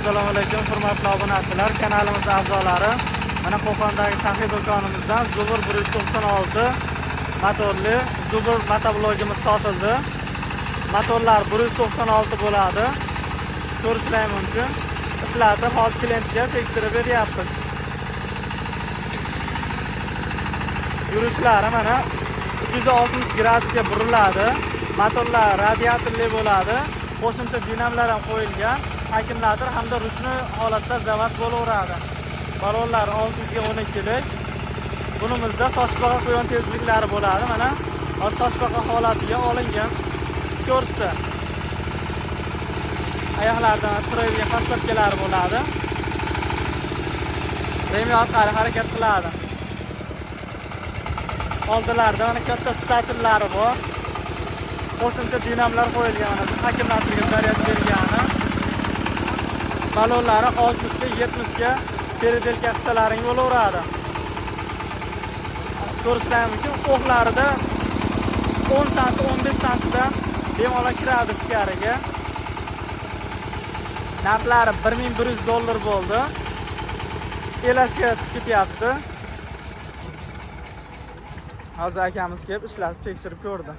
Assalomu alaykum, hurmatli obunachilar, kanalimiz a'zolari. Mana Qo'qondagi Saxiy do'konimizdan Zubr 196 motorli Zubr motoblogimiz sotildi. Motorlar 196 bo'ladi. Ko'rishlar mumkin. Ishlatib, hozir klientga tekshirib beryapmiz. Yurishlari mana 360 gradusga buriladi. Motorlar radiatorli bo'ladi. Qo'shimcha dinamlar ham qo'yilgan. Akkumulyator hamda ручной holatda zavod bo'laveradi. Balonlar 600 ga 12 lik. Bunimizda toshbaqa quyon tezliklari bo'ladi. Mana hozir toshbaqa holatiga olingan. Скорости. Oyoqlardan turadigan подставка lari bo'ladi. Remi orqali harakat qiladi. Oldilarida mana katta statillari bor. Qo'shimcha dinamlar qo'yilgan, mana akkumulyatorga zaryad bergani. Balonlari 60 ga 70 ga переделка qilsalaring bo'laveradi. Ko'rishlari mumkin. O'qlarida 10 santi, 15 santidan bemalol kiradi ichkariga. Narxlari 1100 dollar bo'ldi. Elashga chiqib ketyapti. Hozir akamiz kelib ishlatib tekshirib ko'rdi.